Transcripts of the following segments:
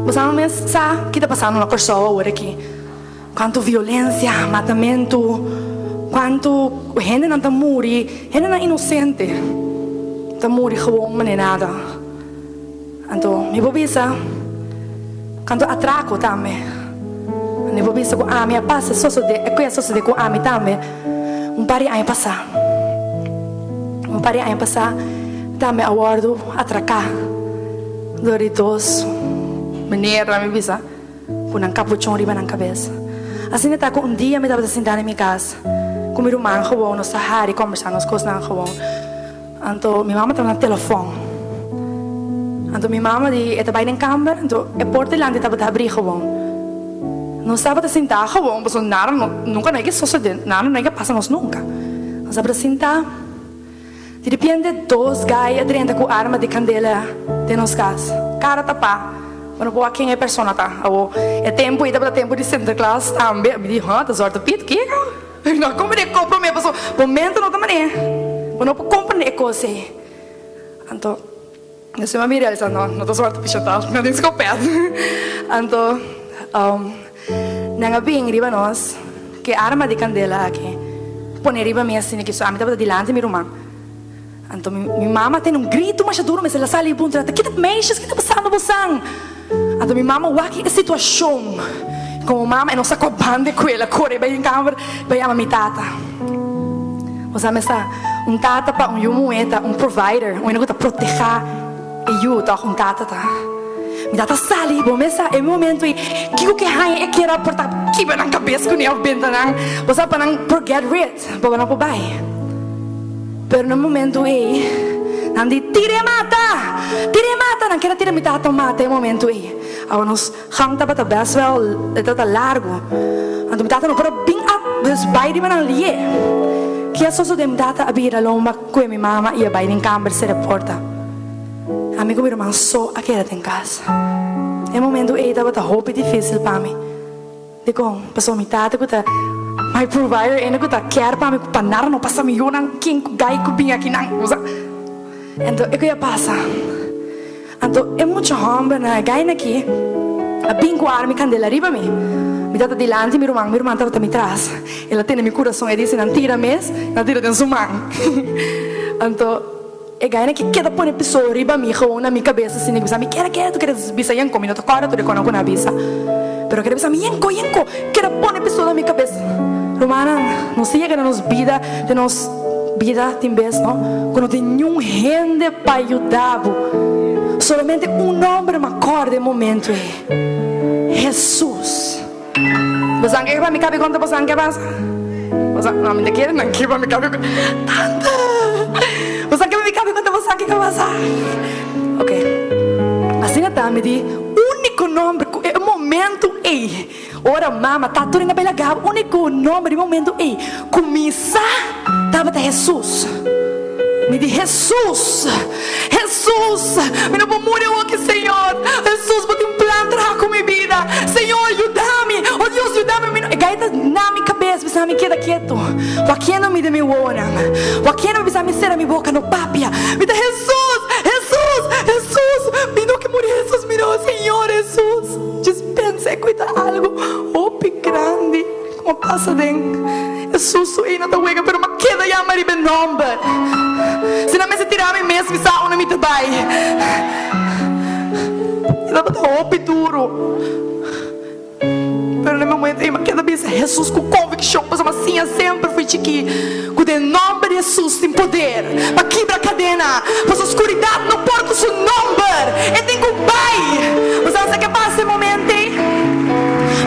Boso mes sa ki ta pasando na Kòrsou awor aki. Kuantu violensia, matamentu, kuantu hendenan ta muri, hendenan inosente ta muri gewoon manera nada. Anto mi por bisa kuantu atrako tambe. Mi por bisa ku ami a pasa sosode, e ku a sosode ku ami tambe un par di aña pasá. Un par di aña pasá tambe a wòrdu atraká dor di dos meneer, mi bisa. Ku nan kapuchon riba nan kabes. Asina ta ku un dia mi tabata sintá den mi kas ku mi ruman gewoon, nos ta hari kombersá nos kosnan gewoon. Anto mi mama tabata na telefòn. Anto mi mama di e ta bai den kamber, anto e port dilanti tabata habrí gewoon. Nos tabata sintá gewoon pasobra nada no nunka no a ke sosodé, nada no a ke pasa nos nunka. Nos tabata sintá. Di repente dos gai a drenta ku arma di kandela den nos kas. Kara tapá, bo no por wak ken e persona ta. Awor, e tempu ei tabata tempu di Sinterklaas tambe. Mi di, Huh, ta Zwarte Piet? Kiko? Mi no a komprendé kon promé pasobra bo mente no ta manera. Bo no por komprendé e kos ei. Anto, despues mi a mira el sa, no, no ta Zwarte Piet ta, nan tin skopèt. Anto, Nan a bin riba nos ku e arma di kandela aki pone riba mi asina ki so ami tabata dilanti mi ruman. Anto mi mama tene un gritu masha duru mester la sali i puntra ta kita meisjes kita pasando bosan? Anto mi mama wak e situashon komo mama e no sa kua banda e kuel a kore bai den kamber bai yama mi tata. Bosan mester un tata pa un yu muhé ta un provider un hende ku ta proteha. E yu tòg un tata ta. Mi tata sali bo mes sa e momento ei kiko ke haña e kier a por ta kibra nan kabes kuné òf benta nan bo sa pa nan por get rid pa bo nan por bai. Pero na momento ei nan di tir'é mata! Tir'é mata! Nan kier a tira mi tata mata e momento ei. Awa nos gang tabata bèst wèl e tabata largu anto mi tata no por a bin a dus bai riba nan lié. Ke a sosodé mi tata a bira lomba kue mi mama i a bai den kamber sera porta. Ami ku mi ruman so a keda den kas. E momentu ei tabata hopi difísil pa mi. Dikon? Pasobra mi tata ku ta my provider, ene ku ta kèr pa mi ku pa nada no pasa mi yunan ken ku gai ku bin akinan. Anto e ku a pasa. Anto e mucha hòmbernan, e gainan aki, a bin ku arma i kandela riba mi. Mi tabata dilanti mi ruman, mi ruman tabata mi tras. El a tene mi kurason, e di, Si nan tira mes, nan tira den su man. Anto e gainan aki keda pone piso riba mi, gewoon na mi kabes asina, bisa mi, Keda ketu, keda bisa yenko. Mi no ta kòrda tur e kònan ku nan a bisa, pero keda bisa mi, Yenko, yenko, keda pone piso na mi kabes. Rumannan, nos ta yega na nos bida, den nos. Bida tin bes no ku no tin niun hende pa yuda bo. Solamente un nomber mi a kòrda e momento ei, Hesus. Bosan ke pa mi kabi konta bosan ke pasa? Bosan, no, mi ta kere nan ke pa mi kabi konta. Tante! Bosan ke pa mi kabi konta bosan ke pasa? Ok. Asina ta mi di úniko nomber ku e momento ei. Ora mama ta tur na bela gaba unico nomber di momento ey cuminsa tabata Jesus. Mi di Jesus! Jesus! Mi no por muri awoki Señor! Jesus bo tin plan traha cu mi bida! Señor yuda mi! Oh Dios yuda mi! Mi no e gaita na mi cabes bisa mi keda keto wakiendo mi den mi wowonan wakiendo mi bisa mi cera mi boca no papia mi ta Jesus! Jesus! Jesus! Mi no ke muri Jesus mi no Señor Jesus! Djis pensa e ku e ta algu hopi grandi ku a pasa den e susu ei no ta wega pero m'a keda yama riba e nòmber. Si nan mester tira mi mes mi sa unda mi ta bai. E tabata hopi duru. Pero na e momento ei m'a keda bisa Hesus ku konvikshon pasobra m'a siña semper fo'i chikí ku den nòmber di Hesus tin poder pa kibra kadena, pasobra skuridat no por ku su nòmber, e tin ku bai. Bo sa ke pasa e momento ei?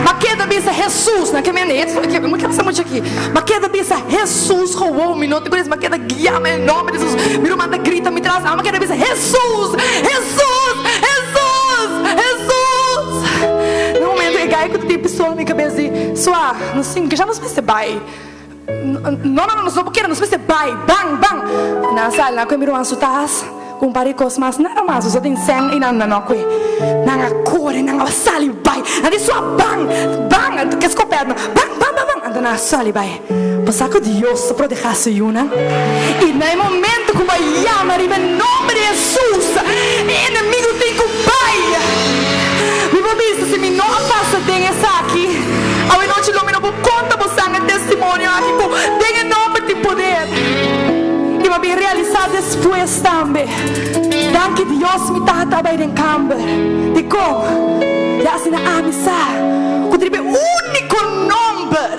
M'a keda bisa Hesus, nan ke mende, mi ke pasa muchu aki, m'a keda bisa Hesus gewoon, mi no tin ku m'a keda guia den nòmber di Hesus, mi ruman ta grita mi tras, m'a keda bisa Hesus, Hesus, Hesus, Hesus. Na momento e gai ku ta tin pistola na mi kabes di, Sua, nos tin ke sha nos mester bai. No, no, no, nos no por keda, nos mester bai, ban, ban. Nan a sali, nan a kue mi ruman su tas ku un par di kos mas, nada mas, nos a tin sèn i nan no a kue. Nan a kore, nan a sali bai, nan di sua ban, ban, ke skopèt no, ban, ban, ban, ban, anto nan a sali bai. Bo sa ku Dios ta protehá su yunan? I na e momento ku bo a yama riba e nòmber di Hesus, e enemigu tin ku bai. Mi por. realisá despues tambe. Danki Dios mi tata a bai den kamber. Dikon? Ya asina ami sa ku ta riba e úniko nòmber,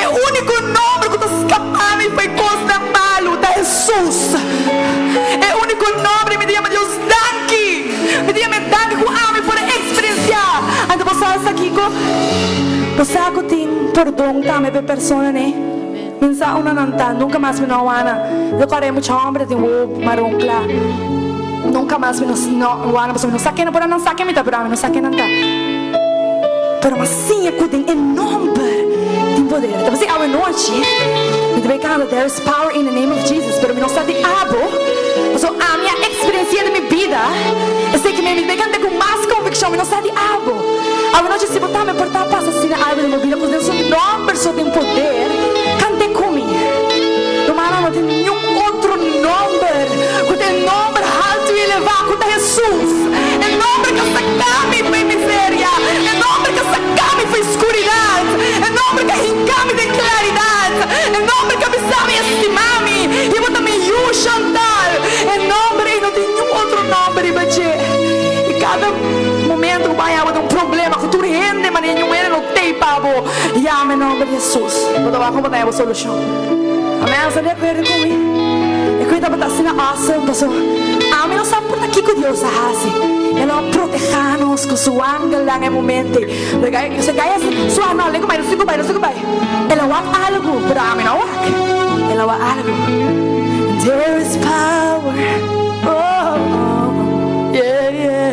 e úniko nòmber ku ta skapá mi pa e kosnan malu ta Hesus. E úniko nòmber i mi ta yama Dios danki. Mi ta yama e danki ku ami por a eksperensiá. Anto bo sa sa kiko? Bo sa ku tin pordon tambe pa e personanan ei? Mi sa unda nan ta. Nunka mas mi no a wana. Mi ta kòrda e mucha hòmber ta tin wowo maron kla. Nunka mas mi no a wana pasobra mi no sa ken por nan sa ken mi ta pero ami no sa ken nan ta. Pero mi a siña ku den e nòmber tin poder. Ta p'esei awe nochi mi ta bai kanta There is power in the name of Jesus pero mi no sa di abo pasobra ami a eksperensiá den mi bida esei ke mi bai kanta ku mas konvikshon mi no sa di abo. Awe nochi si bo tambe por ta pasa asina algu den bo bida ku den su nòmber so tin poder kant'é ku mi. Rumannan no tin niun otro nòmber ku ta e nòmber haltu i elevá ku ta Hesus, e nòmber ku a saka mi for e miseria, e nòmber ku a saka mi for e skuridat, e nòmber ku a hinka mi den klaridat, e nòmber ku a bisa mi e stima mi i bo ta mi yu, Chantal. E nòmber ei no tin niun otro nòmber riba dje. I kada momento ku bo haña bo den un problema ku tur hende manera niun hende no tei pa bo, yama e nòmber di Hesus. Bo ta wak kon bo ta haña bo solushon. Amen, sta di akuerdo ku mi? E kuenta tabata asina awesome pasobra ami no sa por ta kiko Dios a hasi. El a protehá nos ku su angelnan e momento ei. Pero e gai a si, Sua, no, lei ku bai, no sigu bai, no sigu bai. El a wak algu, pero ami no a wak. El a wak algu. There is power, oh, oh, yeah, yeah.